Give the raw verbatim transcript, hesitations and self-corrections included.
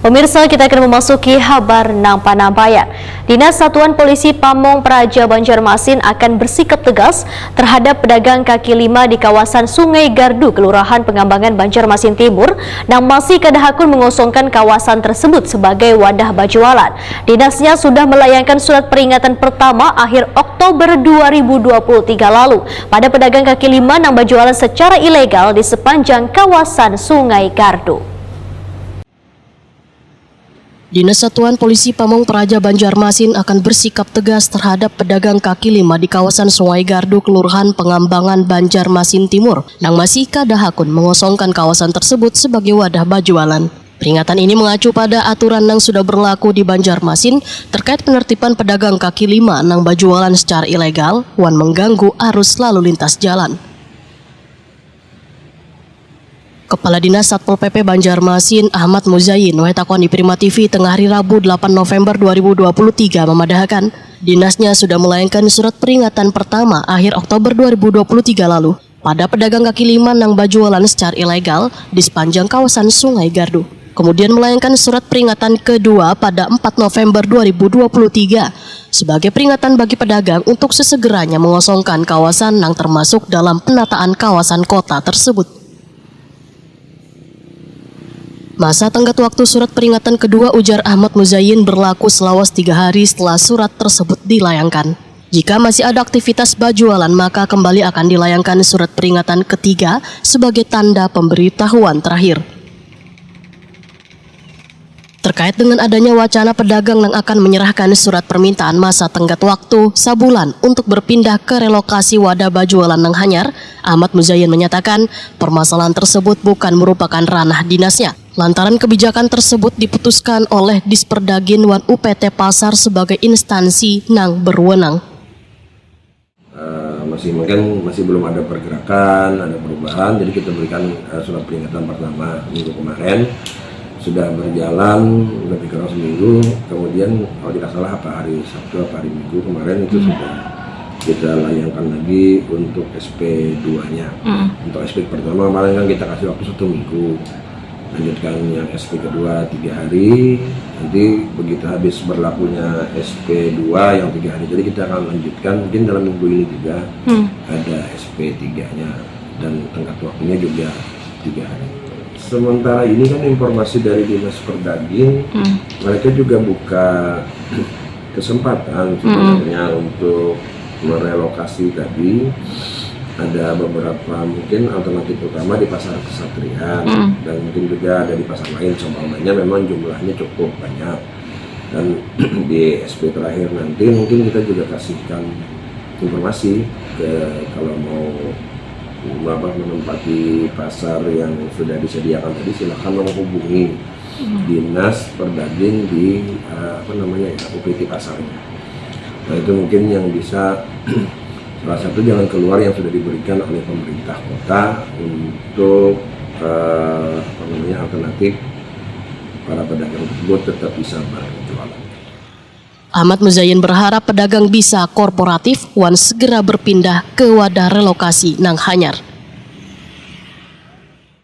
Pemirsa, kita akan memasuki habar nang panampayan. Dinas Satuan Polisi Pamung Praja Banjarmasin akan bersikap tegas terhadap pedagang kaki lima di kawasan Sungai Gardu, Kelurahan Pengambangan, Banjarmasin Timur, nang masih kada hakun mengosongkan kawasan tersebut sebagai wadah bajualan. Dinasnya sudah melayangkan surat peringatan pertama akhir Oktober dua ribu dua puluh tiga lalu pada pedagang kaki lima nang bajualan secara ilegal di sepanjang kawasan Sungai Gardu. Dinas Satuan Polisi Pamung Praja Banjarmasin akan bersikap tegas terhadap pedagang kaki lima di kawasan Sungai Gardu, Kelurahan Pengambangan, Banjarmasin Timur, nang masih kada hakun mengosongkan kawasan tersebut sebagai wadah bajualan. Peringatan ini mengacu pada aturan nang sudah berlaku di Banjarmasin terkait penertiban pedagang kaki lima nang bajualan secara ilegal wan mengganggu arus lalu lintas jalan. Kepala Dinas Satpol P P Banjarmasin, Ahmad Muzayyin, wahetakon di Prima T V tengah hari Rabu, delapan November dua ribu dua puluh tiga, memadahakan, dinasnya sudah melayangkan surat peringatan pertama akhir Oktober dua ribu dua puluh tiga lalu pada pedagang kaki lima nang bajualan secara ilegal di sepanjang kawasan Sungai Gardu. Kemudian melayangkan surat peringatan kedua pada empat November dua ribu dua puluh tiga sebagai peringatan bagi pedagang untuk sesegeranya mengosongkan kawasan nang termasuk dalam penataan kawasan kota tersebut. Masa tenggat waktu surat peringatan kedua, ujar Ahmad Muzayyin, berlaku selawas tiga hari setelah surat tersebut dilayangkan. Jika masih ada aktivitas bajualan, maka kembali akan dilayangkan surat peringatan ketiga sebagai tanda pemberitahuan terakhir. Terkait dengan adanya wacana pedagang nang akan menyerahkan surat permintaan masa tenggat waktu sabulan untuk berpindah ke relokasi wadah bajualan nang hanyar, Ahmad Muzayyin menyatakan permasalahan tersebut bukan merupakan ranah dinasnya, lantaran kebijakan tersebut diputuskan oleh Disperdagin wan U P T Pasar sebagai instansi nang berwenang. Eh, masih mungkin masih belum ada pergerakan, ada perubahan, jadi kita berikan eh, surat peringatan pertama minggu kemarin. Sudah berjalan lebih kurang seminggu, kemudian kalau tidak salah apa hari Sabtu apa hari Minggu kemarin itu sudah kita layangkan lagi untuk S P dua-nya. Untuk S P pertama kemarin kan kita kasih waktu satu minggu, lanjutkan yang S P kedua tiga hari. Nanti begitu habis berlakunya S P dua yang tiga hari tadi, kita akan lanjutkan mungkin dalam minggu ini juga ada S P tiga-nya dan tenggat waktunya juga tiga hari. Sementara ini kan informasi dari Dinas Perdagin, mereka juga buka kesempatan sebenarnya untuk merelokasi tadi. Ada beberapa mungkin alternatif utama di Pasar Kesatrian dan mungkin juga ada di pasar lain, seumpamanya memang jumlahnya cukup banyak. Dan di S P terakhir nanti mungkin kita juga kasihkan informasi ke kalau mau apa, menempati pasar yang sudah disediakan tadi, silakan menghubungi Dinas Perdagin di eh, apa namanya ya, U P T pasarnya. Nah, itu mungkin yang bisa salah satu jalan keluar yang sudah diberikan oleh pemerintah kota untuk eh, apa namanya, alternatif para pedagang tersebut tetap bisa berjualan. Ahmad Muzayyin berharap pedagang bisa korporatif wan segera berpindah ke wadah relokasi nang hanyar.